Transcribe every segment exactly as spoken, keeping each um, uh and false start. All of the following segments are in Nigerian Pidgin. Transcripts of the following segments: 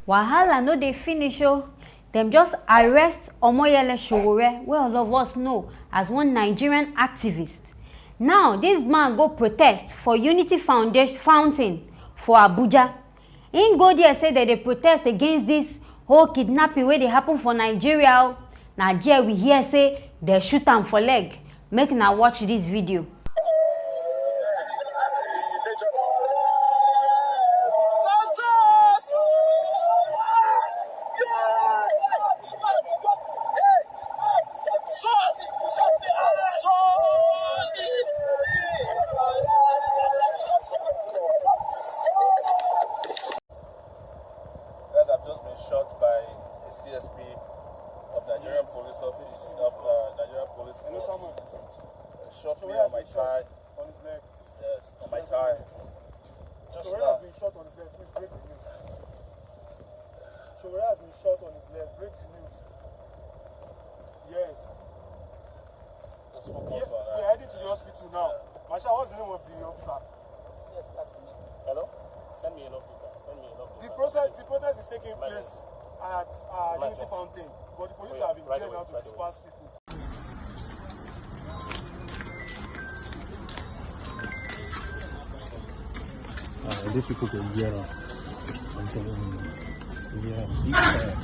Wahala no dey finish o. Dem just arrest Omoyele Sowore, wey all of us know as one Nigerian activist. Now, this man go protest for Unity Foundation fountain for Abuja. Im go there say dem dey protest against this whole kidnapping wey dey happen for Nigeria o. Na there we hear say dem shoot am for leg. Make una watch this video. Guys, I've just been shot by a C S P of Nigerian Police Office, of uh, Nigerian Police Force. Shot me on my thigh. On his leg. Yes, on my thigh. Just Sowore has now. Been shot on his leg. Please break the news. Sowore has been shot on his leg. Break the news. Yes. Just focus on that. We're heading to the hospital now. Masha, what's the name of the officer? C S P Atimi. Hello? Send me a love data. Send me a love data. The process, the protest is taking place at uh, Unity Fountain, but the police have been there now to disperse people. Ah, these people go hear am. Yeah, big fire.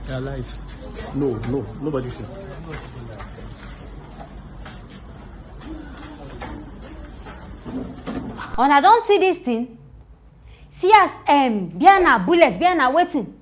They are live. No, no, nobody should. Una don see this thing? See as um, be na bullet, be na wetin.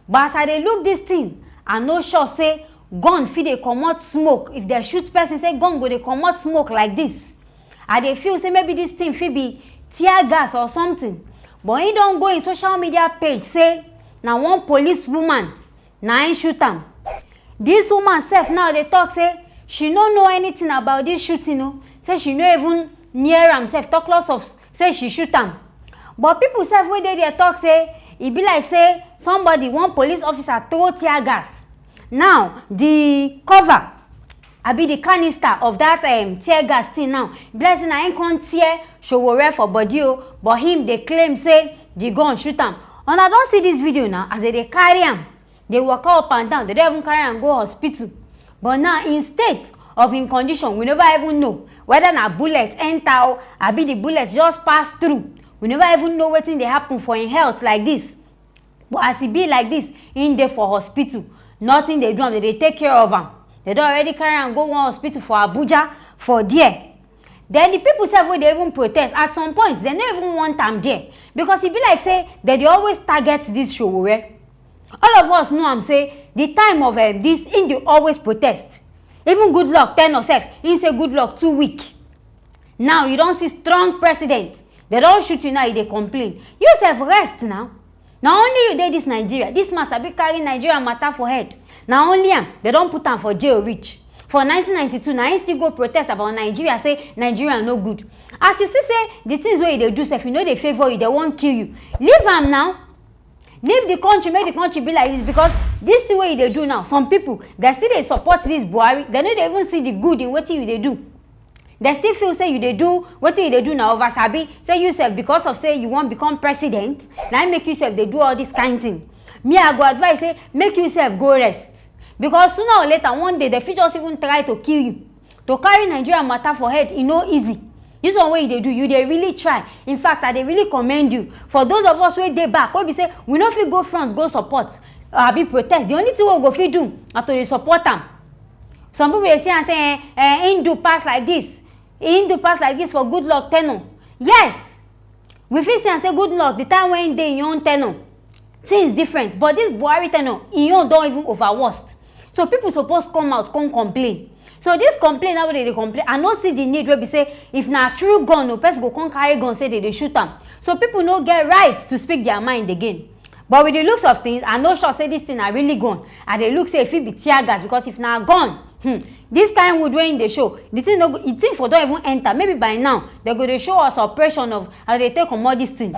But as I dey look this thing, I no sure say gun fit dey comot smoke. If dem shoot person, say gun go dey comot smoke like this. I dey feel say maybe this thing fit be tear gas or something. But he don go in social media page say na one police woman na im shoot am. This woman sef now dey talk say she no know anything about this shooting o, say she no even near am sef, talk less of say she shoot am. But people sef wey dey there talk say e be like say somebody, one police officer, throw tear gas. Now the cover, abi the canister of that um, tear gas thing now, e be like say na him come tear Sowore for body o, but him dey claim say the gun shoot am. Una don see this video now as dem dey carry am, dey waka up and down, dem don even carry am go hospital. But now, in state of in condition, we never even know whether na bullet enter o, abi the bullet just pass through. We never even know wetin dey happen for im health like this. But as e be like this, im dey for hospital, nothing dey do am, dem dey take care of am. Dem don already carry am go one hospital for Abuja for there. Then the people sef wey dey even protest, at some point dem no even want am there, because e be like say dem dey always target this Sowore. All of us know am say the time of um, this, im dey always protest. Even Goodluck Tenor sef, im say Goodluck too weak. Now you don see strong president, dem don shoot you, now you dey complain. You sef rest now. Na only you dey this Nigeria. This man sabi carry Nigeria matter for head. Na only am, dem don put am for jail reach. For nineteen ninety-two, na him still go protest about Nigeria, say Nigeria no good. As you see say the things wey you dey do sef, e no dey favour you, dem wan kill you. Leave am now. Leave the country, make the country be like this, because this thing wey you dey do now, some people, dem still dey support this Buhari. Dem no dey even see the good in wetin you dey do. Dem still feel say you dey do wetin you dey do na over sabi. Say you sef, because of say you wan become president, na im make you sef dey do all this kind thing. Me, I go advise say make you sef go rest, because sooner or later, one day, dem fit just even try to kill you. To carry Nigeria matter for head, e no easy. This one wey you dey do, you dey really try. In fact, I dey really commend you. For those of us wey dey back, wey be say we no fit go front go support, abi protest, the only thing wey we go fit do na to dey support am. Some people dey see am say eh, eh, im do pass like this, im do pass like this for Goodluck Tenor. Yes, we fit see am say Goodluck, the time wey im dey im own tenor, things different, but this Buhari tenor, im own don even over worst. So people suppose come out come complain. So this complain now wey dem dey complain, I no see the need wey be say if na true gun o, person go come carry gun say dem dey shoot am. So people no get right to speak their mind again. But with the looks of things, I no sure say this thing na really gun. I dey look say e fit be tear gas, because if na gun, Hmm. This kind wood wey im dey show, the thing no go, the thing for don even enter. Maybe by now, dem go dey show us operation of how dem take comot this thing.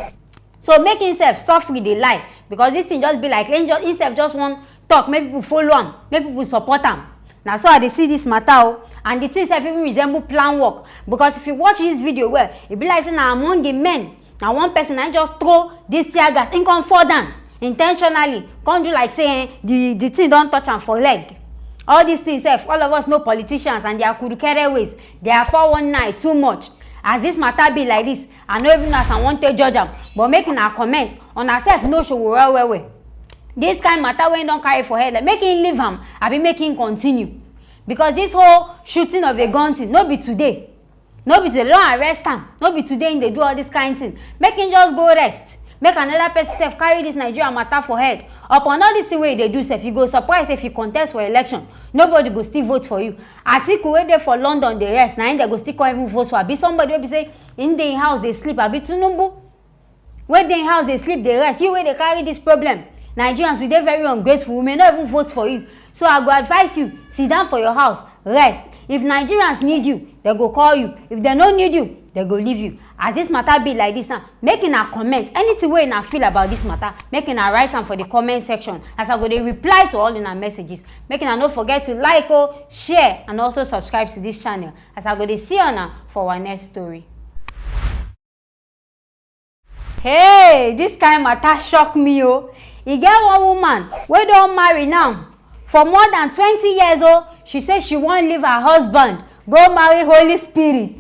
So make himself suffer dey lie, because this thing just be like im just, himself just wan talk, make people follow am, make people support am. Na so I dey see this matter o. And the thing sef even resemble plan work, because if you watch this video well, e be like say na among the men, na one person na just throw this tear gas, im come fall down intentionally, come do like say, eh, the the thing don touch am for leg. All these things sef, all of us know politicians and their kurukere ways, their four one nine too much. As this matter be like this, I no even know as I wan take judge am, but make una comment, una sef know Sowore well well. This kind matter wey im don carry for head, like, make im leave am, abi make im continue? Because this whole shooting of a gun thing no be today. No be say dem don arrest am, no be today im dey do all this kind thing. Make im just go rest, make another person sef carry this Nigeria matter for head. Upon all this thing wey e dey do sef, you go surprise if you contest for election, nobody go still vote for you. Atiku wey dey for London dey rest, na im dem go still come even vote for? Abi somebody wey be say im dey im house dey sleep? Abi Tinubu wey dey im house dey sleep dey rest? You wey dey carry this problem, Nigerians, we dey very ungrateful, we may not even vote for you. So I go advise you, sit down for your house, rest. If Nigerians need you, dem go call you. If dem no need you, dem go leave you. As this matter be like this now, make una comment. Anything wey una feel about this matter, make una write am for the comment section, as I go dey reply to all una messages. Make una no forget to like o, share, and also subscribe to this channel, as I go dey see una for our next story. Hey, this kind matter shock me o. E get one woman wey don marry now for more than twenty years o. She say she wan leave her husband, go marry Holy Spirit.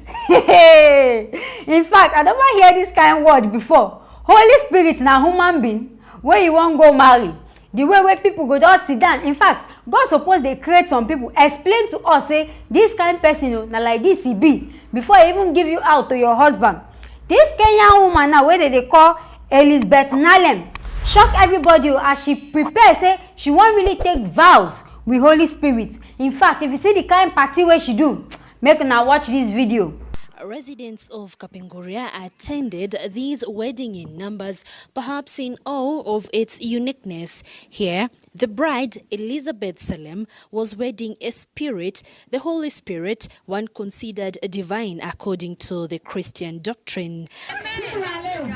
In fact, I never hear this kind word before. Holy Spirit na human being wey you wan go marry? The way wey people go just sit down. In fact, God suppose dey create some people, explain to us say this kind person o, na like this e be, before e even give you out to your husband. This Kenyan woman now wey dem dey call Elizabeth Nalem shock everybody o, as she prepare say she wan really take vows with Holy Spirit. In fact, if you see the kind party wey she do, make una watch this video. Residents of Kapenguria attended this wedding in numbers, perhaps in awe of its uniqueness. Here, the bride, Elizabeth Salem, was wedding a spirit, the Holy Spirit, one considered divine according to the Christian doctrine. Siku ya leo,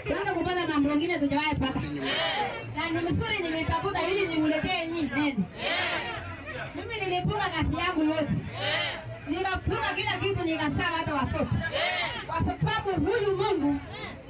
tunaenda kupata mambo mengine tujawahi pata. Na ni mzuri nilitafuta ili nimuletee nyinyi neno. Mimi nilifunga kazi yangu yote. Nikafunga kila kitu, nikazaa hata watoto. Kwa sababu huyu Mungu,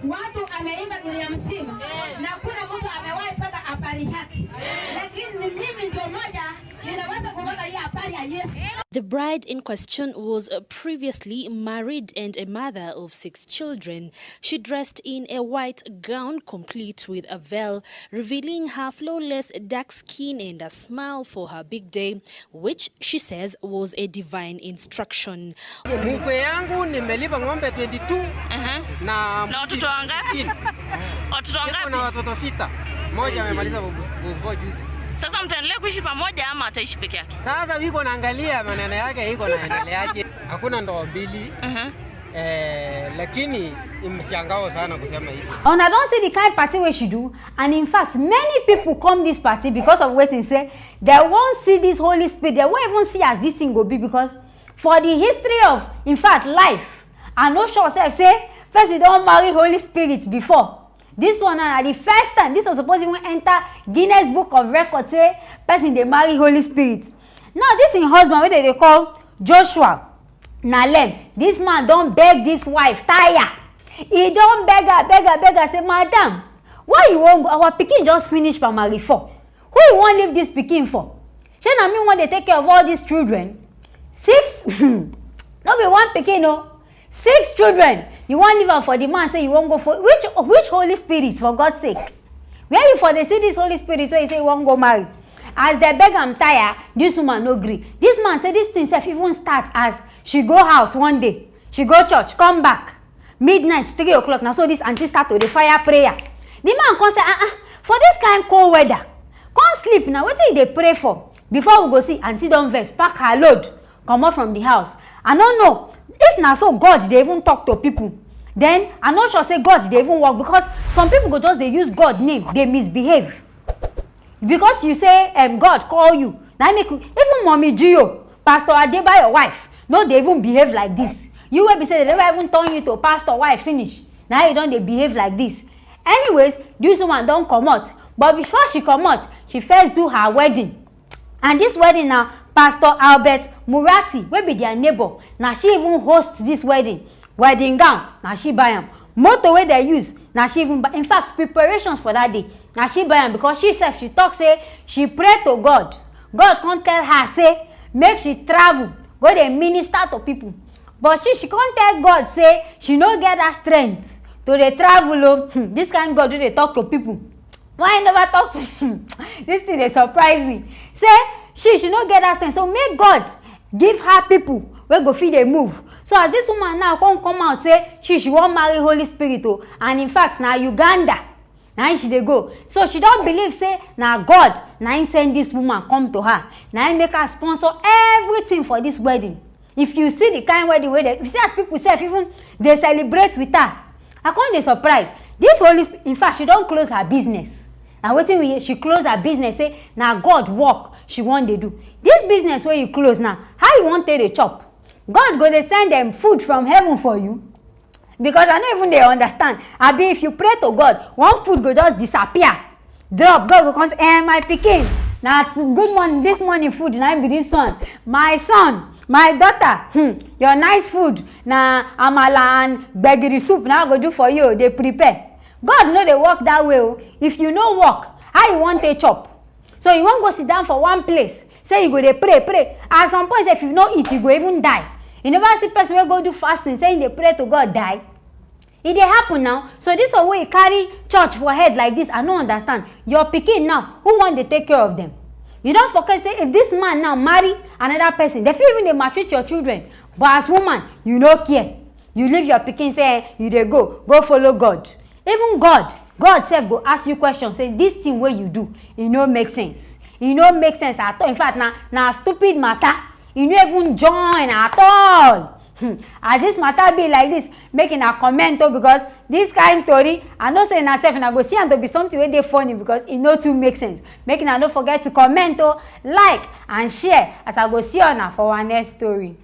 watu ameimba dunia mzima, na kuna mtu amewahi pata habari yake. Lakini ni mimi ndio moja ninaweza kupata hii habari ya Yesu. The bride in question was, uh, previously married and a mother of six children. She dressed in a white gown complete with a veil, revealing her flawless dark skin and a smile for her big day, which she says was a divine instruction. Mkwe yangu nimelipa ng'ombe twenty-two. Aha. Na watoto wangapi? Watoto wangapi? Niko na watoto sita. Mmoja amemaliza form four juzi. Sasa mtaendelea kuishi pamoja ama ataishi peke yake? Sasa wiko naangalia maneno yake iko naendeleaje. Hakuna ndoa mbili. Aha. Eh, lakini ni mshangao sana kusema hivyo. Una don see the kind party wey she do, and in fact, many people come this party because of wetin say dem wan see this Holy Spirit. Dem wan even see as this thing go be, because for the history of, in fact, life, I no sure sef say person don marry Holy Spirit before. This one na the first time. This one suppose even enter Guinness Book of Record say person dey marry Holy Spirit. Now this im husband wey dem dey call Joshua Nalem, this man don beg this wife tire. He don beg her, beg her, beg her say, "Madam, why you wan go? Our pikin just finish primary four. Who you wan leave this pikin for? Shey na me wan dey take care of all these children? Six?" No be one pikin o. Six children. You wan leave am for the man, say you wan go for which, which Holy Spirit, for God's sake? Where you for dey see this Holy Spirit wey you say you wan go marry? As dem beg am tire, this woman no gree. This man say this thing sef even start as she go house one day. She go church, come back. Midnight, three o'clock, na so this aunty start to dey fire prayer. The man come say, "Ah, ah, for this kind cold weather, come sleep na, wetin you dey pray for?" Before we go see, aunty don vex, pack her load, comot from the house. I no know if na so God dey even talk to people. Then I no sure say God dey even work, because some people go just dey use God name, dey misbehave. Because you say, um, God call you, Na make you, even Mommy Gio, Pastor Adebayo wife, no dey even behave like this. You wey be say they never even turn you to pastor wife finish, na you don dey behave like this. Anyways, this woman don comot, but before she comot, she first do her wedding. And this wedding na Pastor Albert Murati, wey be their neighbor, na she even host this wedding. Wedding gown, na she buy am. Motor wey dem use, na she even buy. In fact, preparations for that day, na she buy am, because she sef, she talk say she pray to God. God come tell her say make she travel go dey minister to people. But she, she come tell God say she no get that strength to dey travel o. Hmm, this kind God wey dey talk to people. Why you never talk to this thing dey surprise me. Say she, she no get that strength, so make God give her people wey go fit dey move. So as this woman now come come out say she, she wan marry Holy Spirit o, and in fact na Uganda na im she dey go. So she don believe say na God na im send this woman come to her, na im make her sponsor everything for this wedding. If you see the kind wedding wey dey, you see as people sef even dey celebrate with her. I come dey surprise. This Holy Sp-, in fact, she don close her business. Na wetin we hear, she close her business, say na God work she wan dey do. This business wey you close now, how you wan take dey chop? God go dey send dem food from heaven for you? Because I no even dey understand. Abi if you pray to God, one food go just disappear, drop, God go come say, "Eh, my pikin, na to good morning, this morning food na be this one. My son, my daughter, hmm, your night food na amala and gbegiri soup na I go do for you, dey prepare." God no dey work that way o. If you no work, how you wan take chop? So you wan go sit down for one place, say you go dey pray, pray. At some point, if you no eat, you go even die. You never see person wey go do fasting, say he dey pray to God, die? E dey happen now. So this one wey you carry church for head like this, I no understand. Your pikin now, who wan dey take care of them? You don forget say if this man now marry another person, they fit even dey maltreat your children. But as woman, you no care. You leave your pikin, say, eh, you dey go, go follow God. Even God, God sef go ask you question, say this thing wey you do, e no make sense. E no make sense at all. In fact, na, na stupid matter. E no even join at all. Hmm. As this matter be like this, make una comment o, because this kind tori, I know say una sef una go see am to be something wey dey funny, because e no too make sense. Make una no forget to comment o, like and share, as I go see una for our next story.